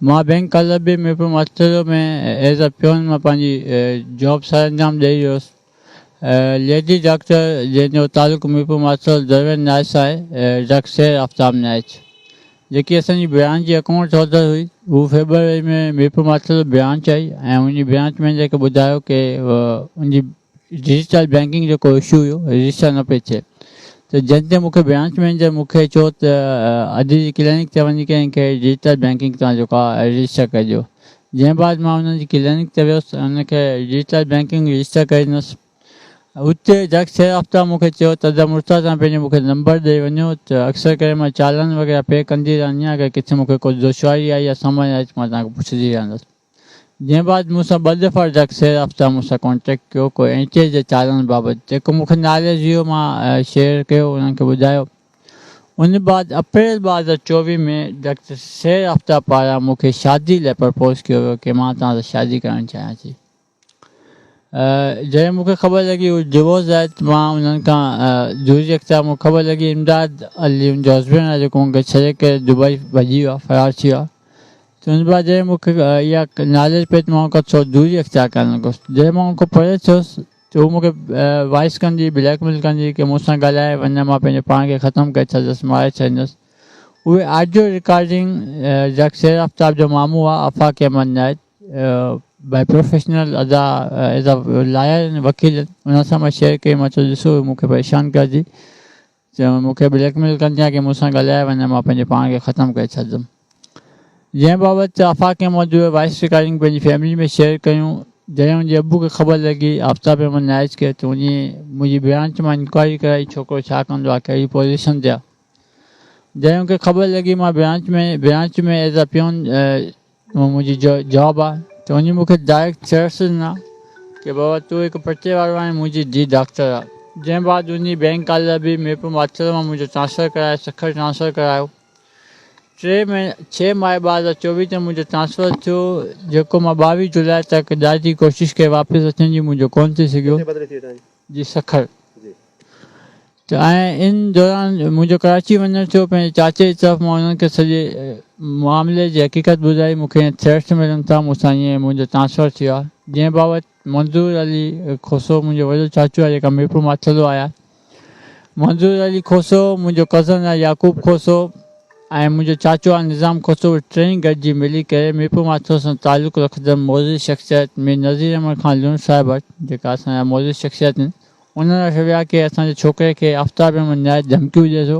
مان بينڪ ڪالابي Mirpur Mathelo ۾ as a peon مان پنهنجي جاب سر انجام ڏئي رهيو هوس. ليڊي ڊاڪٽر جنهن جو تعلق ميرپور ماٿيلو دروين نائچ سان آهي ڊاڪٽر سير آفتاب نائچ جيڪي اسان جي برانچ جي اڪائونٽ هولڊر هئي هو فيبروري ۾ ميرپور ماٿيلو برانچ آئي ۽ ان جي برانچ مئنيجر کي ٻڌايو ڪي ان جي ڊجيٽل بينڪنگ جو ڪو اشو هيو رجسٽر نه پئي ٿئي ته جنهن تي مونکي برانچ مئنيجر مونکي چيو ته اڄ جي ڪلينڪ تي وڃي ڪري هن کي ڊجيٽل بينڪنگ تان جيڪو آهي رجسٽر ڪري ڏيو جنهن بعد مان انهن جي ڪلينڪ تي ويس ان کي ڊجيٽل بينڪنگ رجسٽر ڪري ڏنس اتي جگ سير آفتاب مونکي چيو ته ادا مرتضيٰ تان پنهنجو مونکي نمبر ڏئي وڃو ته اڪثر ڪري مان چالان وغيره پي ڪندي رهندي آهيان اگر ڪٿي مونکي ڪو دشواري آئي يا سمجهه نه آئي ته مان توهان کي پڇندي رهندس جنهن بعد مون سان ٻه دفعا ڊاڪٽر سير آفتاب مون سان ڪانٽيڪٽ ڪيو ڪو اينٽي جي چالان بابت جيڪو مون کي ناليج هيو مان شيئر ڪيو انهن کي ٻڌايو ان بعد اپريل 2024 ۾ ڊاڪٽر سير آفتاب پاران مون کي شادي لاء پرپوز ڪيو ويو ڪي مان توهان سان شادي ڪرڻ چاهيان ٿي جڏهن مون کي خبر لڳي هو ڊوورس آهي ته مان انهن کان دوري اختيار مون کي خبر لڳي امداد علي ان جو هسبينڊ آهي جيڪو مون کي ڇڏي ڪري دبئي ڀڄي ويو آهي فرار ٿي ويو آهي ته ان بعد جڏهن مون کي اها ناليج پئي ته مان ان کان ٿورو دوري اختيار ڪرڻ لڳس جڏهن مان ان کان پري ٿيس ته هو مون کي وائس ڪندي بليڪ ميل ڪندي ڪي مون سان ڳالهائي وڃ مان پنهنجو پاڻ کي ختم ڪري ڇڏندس ماري ڇڏندس اهي آڊيو رڪارڊنگ جڪ سير آفتاب جو مامو آهي آفاق احمد نائچ باء پروفيشنل ادا ايز ا لائر وڪيل ان سان مان شيئر ڪئي مان چيو ڏسو مون کي پريشان ڪري ٿي چيو مون کي بليڪ ميل ڪن ٿا ڪي مون سان ڳالهائي وڃ مان پنهنجي پاڻ کي ختم ڪري ڇڏندم جنهن بابت آفاق احمد جو وائس رڪارڊنگ پنهنجي فيملي ۾ شيئر ڪيون جڏهن ان جي ابو کي خبر لڳي آفتاب احمد نائچ کي ته انهي منهنجي برانچ مان انڪوائري ڪرائي ڇوڪرو ڇا ڪندو آهي ڪهڙي پوزيشن تي آهي جڏهن ان کي خبر لڳي مان برانچ ۾ برانچ ۾ ايز ا پيون منهنجي جاب آ ته انهي مون کي ڊائريڪٽ ٿريٽس ڏنا ڪي بابا تون هڪ پٽي وارو آهين منهنجي ڌي ڊاڪٽر آ جنهن بعد انهي بينڪ ڪالر به ميرپور ماٿيلو مان منهنجو ٽرانسفر ڪرائي سکر ٽرانسفر ڪرايو ٽي مهينا ڇهه ماهه 2024 تي منهنجو ٽرانسفر ٿيو جيڪو مان 22 جولاء تڪ ڏاڍي ڪوشش ڪئي واپس اچڻ جي منهنجو ڪونه ٿي سگهيو جي سکر ته ۽ ان دوران منهنجو ڪراچي وڃڻ ٿيو پنهنجي چاچي جي طرف مان انهن کي سڄي معاملي جي حقيقت ٻڌائي مون کي ائين ٿريٽس ملن ٿا مون سان ائين منهنجو ٽرانسفر ٿيو آهي جنهن بابت منظور علي کوسو منهنجو وڏو چاچو آهي جيڪا ميرپور ماٿيلو آيا منظور علي کوسو منهنجو ڪزن آهي يعقوب کوسو ۽ منهنجو چاچو آهي نظام کوسو اهي ٽئي گڏجي ملي ڪري ميرپور ماٿيلو سان تعلق رکندڙ معزز شخصيت مير نذير احمد خان لوڻ صاحب وٽ جيڪا اسان جا معزز شخصيت آهن انهن وٽ ويا ڪي اسان جي ڇوڪري کي آفتاب احمد نياز ڌمڪيون ڏئي ٿو،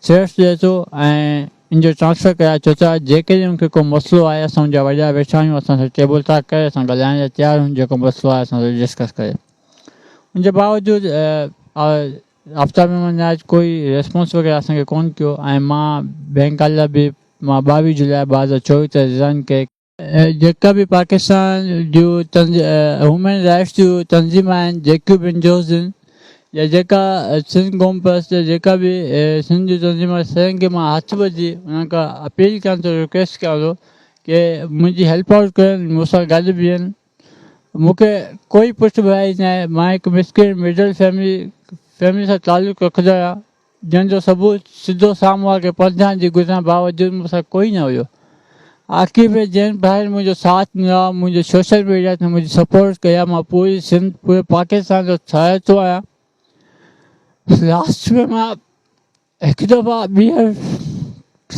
ٿريٽس ڏئي ٿو ۽ ان جو ٽرانسفر ڪرائي اچو ٿا، جيڪڏهن ان کي ڪو مسئلو آهي اسان ان جا وڏا ويٺا آهيون اسان سان ٽيبل ٽاڪ ڪري اسان ڳالهائڻ لاء تيار آهيون جيڪو مسئلو آهي اسان سان ڊسڪس ڪري. ان جي باوجود آفتاب احمد نياز ڪوئي ريسپانس وغيره اسان کي ڪونه ڪيو ۽ مان بينڪ لاء به مان 22 جولاء 2024 تي ريزائن ڪري جيڪا به پاڪستان جون هيومن رائٽس جون تنظيم آهن جيڪيون به انجوز آهن يا جيڪا سنڌ قوم پرست جيڪا به سنڌ جون تنظيم آهن سڀني کي مان هٿ ٻڌي انهن کان اپيل ڪيان ٿو رڪويسٽ ڪيان ٿو ڪي منهنجي هيلپ آئوٽ ڪرن مون سان گڏ بيهن مون کي ڪوئي پٺ ڀرائي ناهي مان هڪ مسڪين مڊل فيملي فيملي سان تعلق رکندڙ آهيان جنهن جو ثبوت سڌو سامهون آهي ڪي پنجاهن جي گذرڻ باوجود مون سان ڪوئي نه هيو. آخر ۾ جنهن ڀائرن منهنجو ساٿ ڏنو آهي، منهنجو سوشل ميڊيا تي منهنجي سپورٽ ڪئي آهي، مان پوري سنڌ پوري پاڪستان جو ٿورائتو آهيان. لاسٽ ۾ مان هڪ دفعا ٻيهر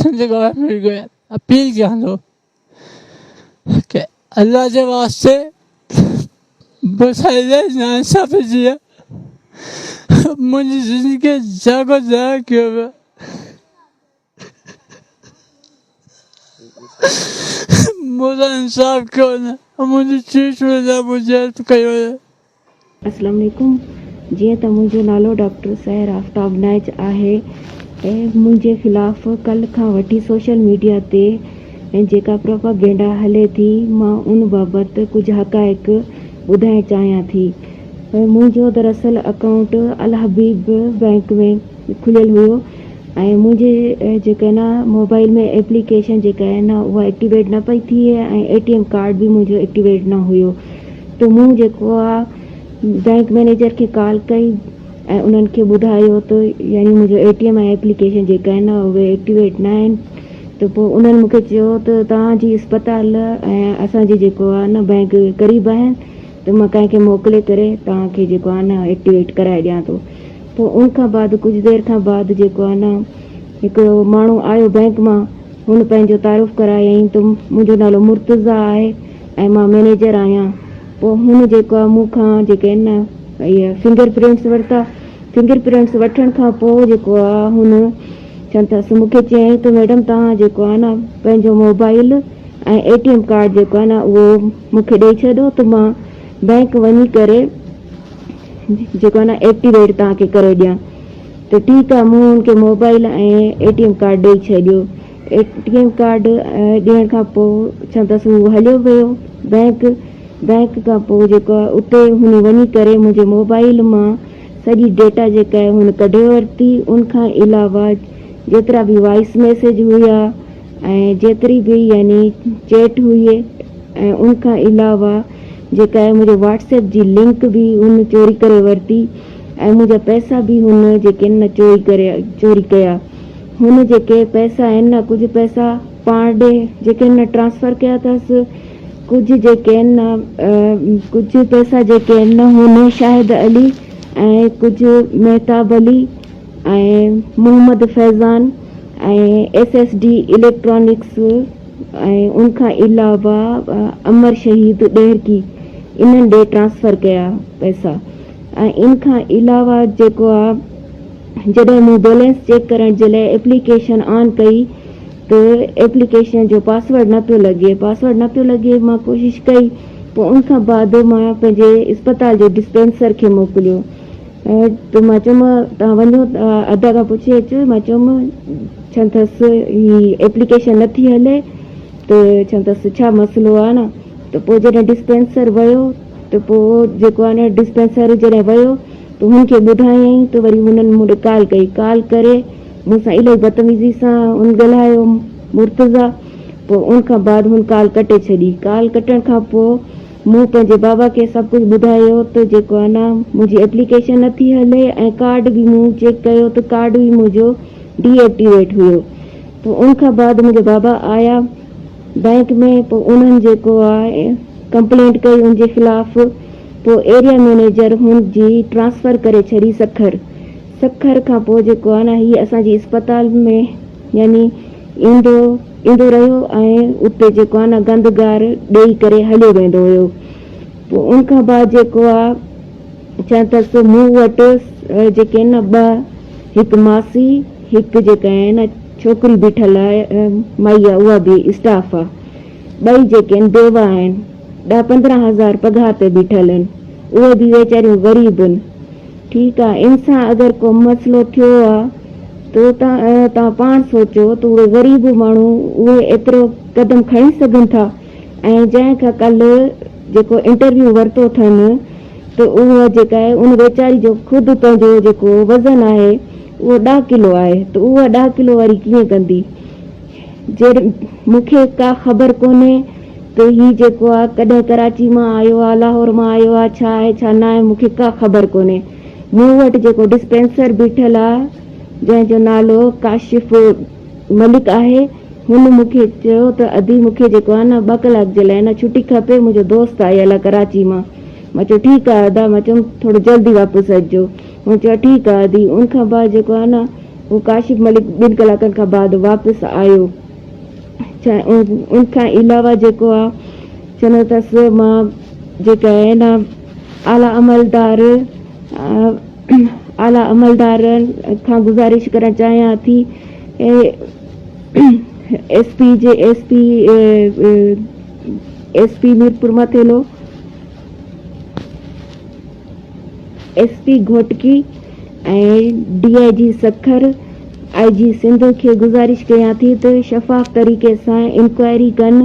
سنڌ گورنمينٽ کي اپيل ڪيان ٿو ڪي الله جي واسطي مون سان الاهي ناانصافي ٿي آهي منهنجي زندگي جاڳو ضايع ڪيو ويو مون سان انصاف ڪيو وڃي منهنجي ٽريٽمينٽ لاء منهنجي هيلپ ڪئي وڃي. اسلام عليڪم جيئن ته منهنجو نالو ڊاڪٽر سحر آفتاب نائچ آهي ۽ منهنجي خلاف ڪلهه کان وٺي سوشل ميڊيا تي جيڪا پروپاگينڊا هلي ٿي مان ان بابت ڪجهه حقائق ٻڌائڻ چاهيان ٿي منهنجو دراصل اڪائونٽ الحبيب بئنڪ ۾ کليل هيو ۽ منهنجي جيڪا نه موبائل ۾ ايپليڪيشن جيڪا آهي نه اها ايڪٽيويٽ نه پئي ٿئي ۽ اي ٽي ايم ڪارڊ به منهنجو ايڪٽيويٽ نه هيو ته مون جيڪو آ بئنڪ مئنيجر کي ڪال ڪئي ۽ انهن کي ٻڌايو ته يعني منهنجو اي ٽي ايم ۽ ايپليڪيشن جيڪا آهن نه اهي ايڪٽيويٽ نه آهن ته پوء انهن مون کي چيو ته توهان جي اسپتال ۽ اسان جي جيڪو آهي نه بئنڪ قريب آهن ته مان ڪنهن کي موڪلي ڪري توهان کي جيڪو آهي نه ايڪٽيويٽ ڪرائي ڏيان ٿو. پوء ان کان بعد ڪجهه دير کان بعد جيڪو آهي نه هڪڙو ماڻهو آيو بئنڪ مان هن پنهنجو تعارف ڪرايائين ته منهنجو نالو مرتضيٰ آهي ۽ مان مئنيجر آهيان. پوء هن جيڪو آهي مون کان جيڪي آهن نه اهي فنگر پرنٽس ورتا. فنگر پرنٽس وٺڻ کان پوء جيڪو آهي هن چون ٿا سو مون کي چيائين ته ميڊم توهان جيڪو آهي نه پنهنجو mobile ۽ A T M card جيڪو آهي نه اهو مون کي ڏئي ڇڏو ته مان بئنڪ وڃي ڪري جيڪو آهي نه ايڪٽيويٽ توهان کي ڪري ڏيان ته ٺيڪ آهي مون هن کي mobile ۽ A T M card ڏئي ڇڏيو اي ٽي ايم ڪارڊ ڏيڻ کان پوء ڇا اٿس هو هليو ويو بئنڪ بئنڪ کان پوء جيڪو آهي اتي هن وڃي ڪري منهنجي موبائل مان سڄي ڊيٽا جيڪا آهي هن ڪڍي ورتي ان کان علاوه جيترا به وائس ميسيج هيا ۽ جيتري به يعني چيٽ هئي ۽ ان کان علاوه جيڪا آهي منهنجي واٽس ايپ جي لنڪ به هن چوري ڪري ورتي ۽ منهنجا پئسا به هن جيڪي آهن نه چوري ڪري چوري ڪيا هن جيڪي پئسا آهن نه ڪجهه پئسا پاڻ ڏي جيڪي آهن نه ٽرانسفر ڪيا اٿس ڪجهه جيڪي آهن نه ڪجهه پئسا جيڪي آهن نه هن شاهد علي ۽ ڪجهه Mehtab Ali ۽ Muhammad Faizan ۽ S S D electronics ۽ ان کان علاوه امر شهيد ڏهرڪي انهن ڏي ٽرانسفر ڪيا پئسا ۽ ان کان علاوه جيڪو آ جڏهن مون بيلنس چيڪ ڪرڻ جي لاء ايپليڪيشن آن ڪئي ته ايپليڪيشن جو پاسورڊ نه پيو لڳي پاسورڊ نه پيو لڳي مان ڪوشش ڪئي پوء ان کان بعد مان پنهنجي اسپتال جي ڊسپينسر کي موڪليو ته مان چيم توهان وڃو ادا کان پڇي اچو مان چيم ڇا اٿس هي ايپليڪيشن نٿي هلي ته ڇا اٿس ڇا مسئلو آهي نه ته پوء جڏهن ڊسپينسر ويو ته پوء جيڪو آهي نه ڊسپينسر جڏهن ويو ته هن کي ٻڌايائين ته وري هنن مون ڏي ڪال ڪئي ڪال ڪري مون سان الاهي بدتميزي سان هن ڳالهايو مرتضيٰ پوء ان کان بعد هن ڪال ڪٽي ڇڏي ڪال ڪٽڻ کان پوء مون پنهنجي بابا کي سڀ ڪجهه ٻڌايو ته جيڪو آهي نه منهنجي ايپليڪيشن نٿي هلي ۽ ڪارڊ به مون چيڪ ڪيو ته ڪارڊ به منهنجو ڊي ايڪٽيويٽ هيو پوء ان کان بعد منهنجا بابا آيا بئنڪ ۾ پوء انهن جيڪو آهي ڪمپلينٽ ڪئي ان جي خلاف پوء ايريا مئنيجر هن جي ٽرانسفر ڪري ڇڏي سکر. سکر کان پوء جيڪو آهي نه هي اسان جي اسپتال ۾ يعني ايندو ايندو رهيو ۽ اتي جيڪو آهي نه گند گار ڏيئي ڪري هليو ويندو هيو. پوء ان کان بعد جيڪو آهي چون اٿس مون وٽ جيڪي آهن نه ٻه هڪ ماسي هڪ جيڪا آهي نه ڇوڪري بيٺل آهي مائي آهي اها به اسٽاف آهي. ٻئي جيڪي آهن بيوه آهن، ڏهه 15 هزار پگهار تي بيٺل آهن، اهي به ويچاريون غريب آهن. ٺيڪ آ ان سان اگر ڪو مسئلو ٿيو آ ته توهان پاڻ سوچو ته اهي غريب ماڻهو اهي ايترو قدم کڻي سگهن ٿا ۽ جنهن کان ڪلهه جيڪو انٽرويو ورتو اٿن ته اهو جيڪا آهي ان ويچاري جو خود پنهنجو جيڪو وزن آهي اهو ڏهه ڪلو آهي ته اها ڏهه ڪلو واري ڪيئن ڪندي. جيڏ مون کي ڪا خبر ڪونهي ته هي جيڪو آ ڪڏهن ڪراچي مان آيو آ لاهور مان آيو آ ڇا آهي ڇا ناهي مون کي ڪا خبر ڪونهي مون وٽ جيڪو ڊسپينسر بيٺل آ جنهن جو نالو ڪاشف ملڪ آهي هن مون کي چيو ته ادي مون کي جيڪو آ نه ٻه ڪلاڪ جي لاء نه ڇٽي کپي منهنجو دوست آيل آ ڪراچي مان مان چيو ٺيڪ آ ادا مان چيم ٿورو جلدي واپس اچجو هن چيو ٺيڪ آ ادي ان کان بعد جيڪو آ نه هو ڪاشف ملڪ ٻن ڪلاڪن کان بعد واپس آيو. ان کان علاوه جيڪو آ چوندو اٿس مان جيڪا آهي نه اعليٰ عملدار اعليٰ عملدارن کان گذارش ڪرڻ چاهيان ٿي ايس پي جي S P S P Mirpur Mathelo S P Ghotki ۽ D I G Sukkur, I G Sindh کي گذارش ڪيان ٿي ته شفاف طريقي سان انڪوائري ڪن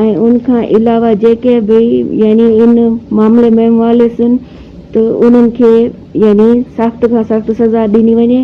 ۽ ان کان علاوه جيڪي به يعني ان معاملي ۾ ملوث آهن ته انهن کي يعني سخت کان سخت سزا ڏني وڃي.